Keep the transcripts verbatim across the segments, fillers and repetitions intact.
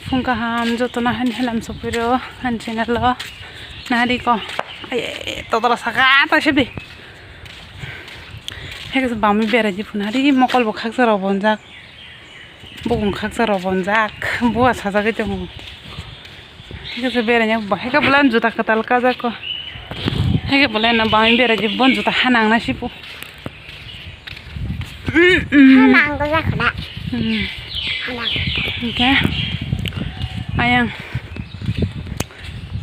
Phung kaham jotono hani halam sopiro hani channel o nari ko. Ai, ai, ai, totala saka ta sebi. Hege se bamwi berai di phunari mokol bo khaksa rok bonjak. Bukung khaksa rok bonjak. Bua sajagwi tongo. Hege se berai yak bo. Hege bolai juta kwtal kajak ko. Hege bolai no bamwi berai di bon juta hanang na sipu. Hanang ko jakha da. Hmm. Hanang. Hingke ayang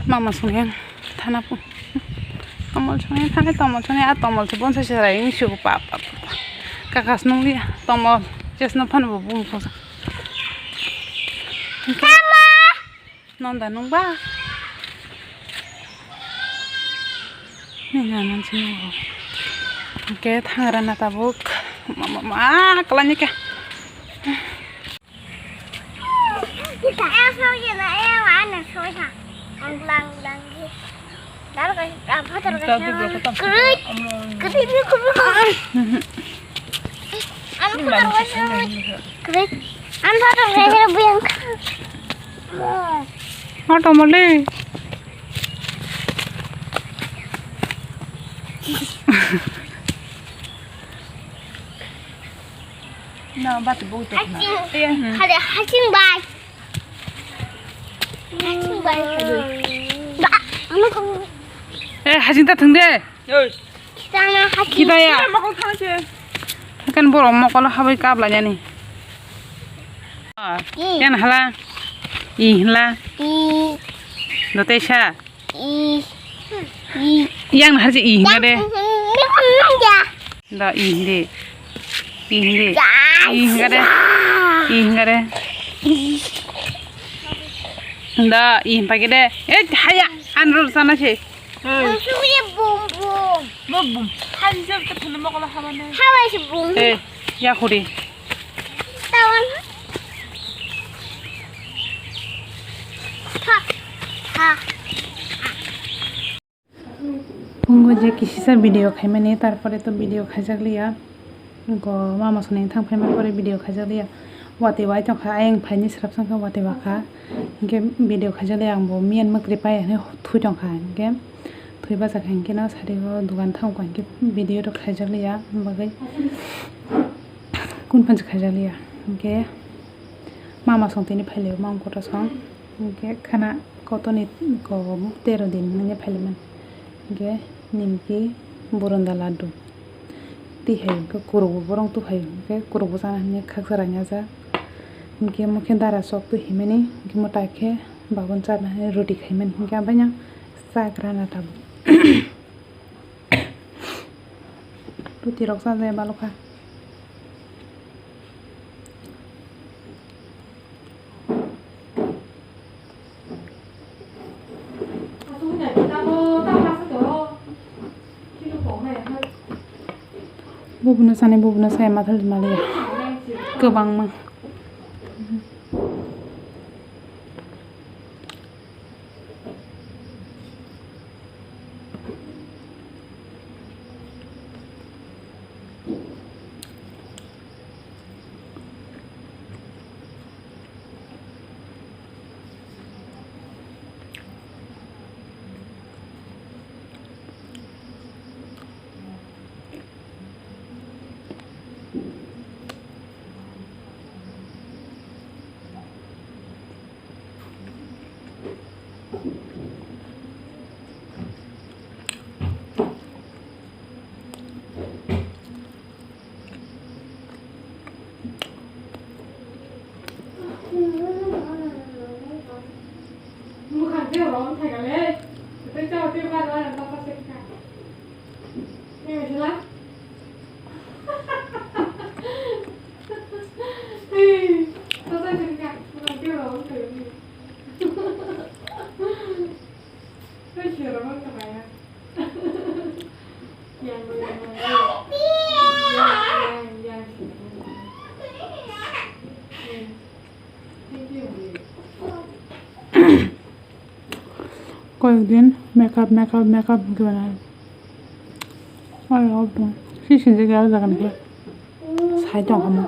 mama songya thana po. Tomol songya thana tomol songya a tomol se bonsa se rai ni sugo pa pa pa. Kakas nung liya tomol jesno phano bo bung ko. Hingke. Nonda nungba. Nina nang sini. Oke, thangra na tabuk. Mama ma kalanya ke. Kita eh so ya na eh wa na so ya. Ang lang lang ji. Dar ka ah photo ka. Krik. Krik krik. Ang photo ka. Krik. Ang photo ka. Buyang. Auto mole. Na bati bo to na. Haching. Iya. Hade haching bai. Haching bai hade. Ba, ano ko. Eh, haching ta thung de. Oi. Kita na haching. Kita ya. Iya, makong thang se. Kan borok mokolo habai kabla jani. Ih. Yan hala. Ih hala. Ih. Dotesa. Ih. Ih. Yang harje ih hinga de. Yang. Da ih de. Ih de. Ih hinga de. Ih hinga de. Da ih pake de. Eh haya anro sana se. Bum bum. Bum bum. Hadi jab tak kena mau kalau hawa nih. Hawa se bum. Eh, ya khuri. Tawan. Ha. Ha. Phungo je kisisa video khaimani, tarpore to video khaijakliya. Go mama soni thang phaima pore video khaijakliya. Watwi wai tongkha, ayang phaini srapsang kha watwi wakha. Hinkhe video khaijakliya, ang bo miyan mwkri pai hinwi thwi tongkha. Hinkhe thwi bachakha hinkhe no sari o dogan thango hinkhe video rok khaijakliya. Bagwi kun phansi khaijakliya. Hinkhe mama song tini phailio, mama kotor song. Hinkhe khana kotoni ko tero din hinwi phailimani. Hinkhe nimki burunda laddu. Tihai hinkhe kurukbo borong tuhai hinkhe kurukbo chana hinwi khaksa rainajak. Hinkhe mokhe dara sok twi himani hinkhe mwtai khe babon charna hinwi roti khaimani hinkhe abaino chagra na tabuk. Roti rok chajaya balokha. Bubuno sani bubuno saya mathal maliya kwbangma. Koyekdin makeup, makeup, makeup hwnkhe mano. Oro o bw si sinjak ya o jaga ni khe. Sai tong kha mo.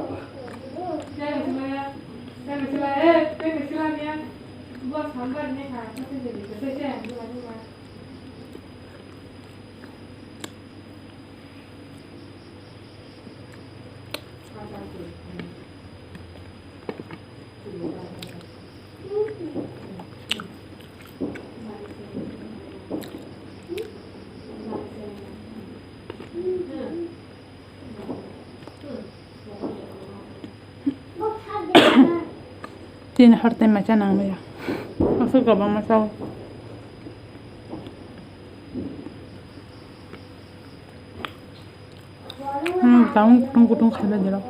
Tin hor tei macha nang ya. Asuk gabang macha. Hmm, taung kutung kutung khalai jero.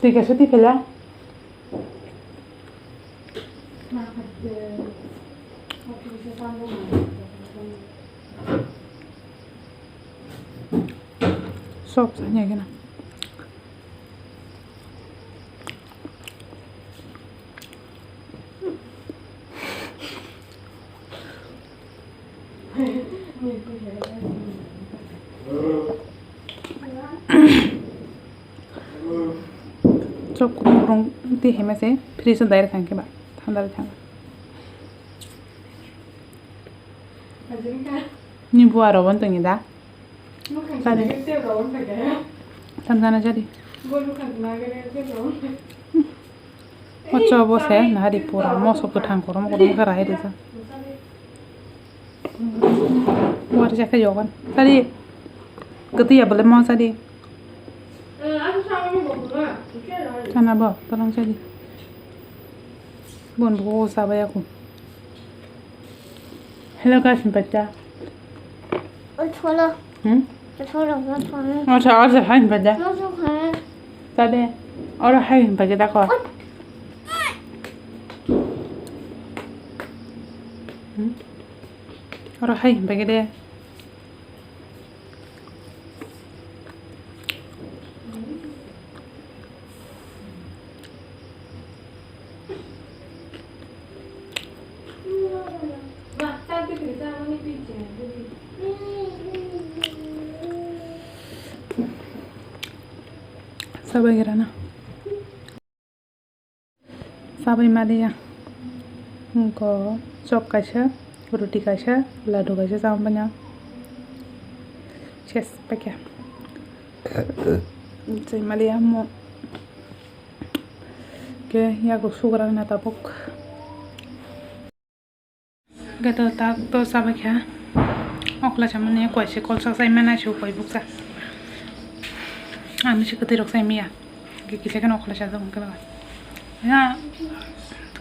Twi kaisa twi phaila. Sop sanya gana. Chok kurung kurung twi hema se fridge o direct thang khe ba thanda thang. Ni bua rw wng tong da. Sadi. Tamjana jadi. Ocho bo se nahari pura moso kwthang korom korom khe rai rijak. Warijak khe yogan. Sadi. Kwtwi ya bole mo sadi. Sana bo tolong sadi. Bon bo sabaya ko. Hello, guys, bacha. Ochola. Hmm? Ochola, ochola. Ocha, ocha, hai bacha. Ochola. Tade. Ora hai bacha da ko. Hmm? Ora hai bacha de. Sabai gira na. Sabai maliya. Wngkha chop kaisa, roti kaisa, ladu kaisa, chama banya. Ses paikha. Chai maliya mo. Ke yago sugra na tabuk. Gato tak to sabai kha. Okla chamani koi se kol sak sai mana su koi buksa. Ami se kwtwi rok sai miya. Ge kisa khe okla cha dong kala. Ya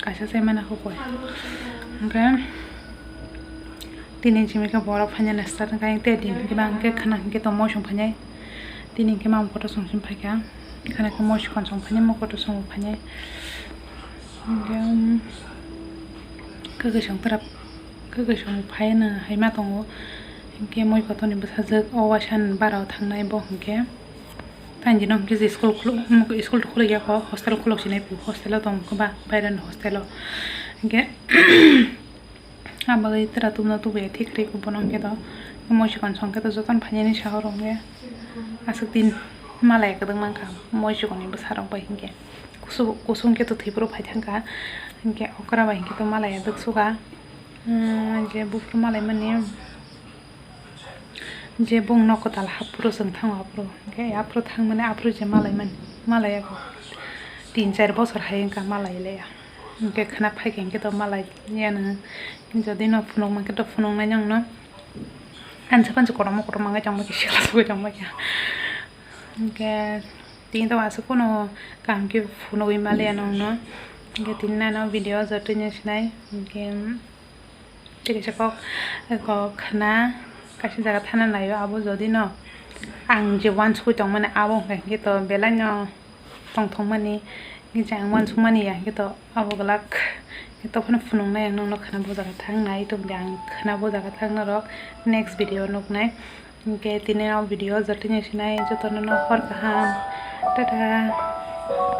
kaisa sai mana ko koi. Oke. Tini jimika borok phanya na start kai te din ke bang ke khana ke to mo song phanya. Tini ke mam koto song sim phai kha. Khana ke mo song song phanya mo koto song phanya. Hingke, um, kwkwi song twrap, kwkwi song phaino haima tongo. Hingke moi kotorni bwsajwk o waisa ni bara o thangnai bo hingke. Thangjino hingke je school khuluk, um, school to khuluk ya kho, hostel khuluk sinai pu, hostel o tong kho ba, bairani hostel o. Hingke, Ang bagwi twra tubuna tubuya thik ri bono hwnkhe to moi chikon song khe to jotono phainani saha rw hwnkhe aswk din malai kwdwk mankha moi chikonni bwsarok bai hwnkhe kusu-, kusung khe to thwiphuru phai thangkha hwnkhe okra bai hwnkhe to malai ya dwk suka, um, je buphuru malai mani je bung nok kwtal haphuru chwng thango aphuru hwnkhe aphuru thangmani aphuru je malai mani malai ya tin char bosor hai wngkha malai le ya. Hingke khna phaikhe hingke to malai yano, jodi no phunuk mankhe to phunuknai nongno. Ansa pansa kotorma kotorma wngwi tongma khe sikla sugwi tongma khe. Hingke tini to aswk phano kaham khe phunugwi maliya nongno. Hingke tini nano video o jotoino sinai. Hingke. Tei kaisa kok, kok khna kaisa jaga thana naio, abo jodi no ang je uansukgwi tongmani abo hwnkha hwnkhe to belai no tongthokmani, hwnkhe je ang uansukmani ya hwnkhe to abo glak, hwnkhe to phano phunuknai ang nokno khna bo jaga thang nai tongdi, ang khna bo jaga thang norok next video nuknai. Hwnkhe tini o video jotono sinai, jotono no hor kaham, tata.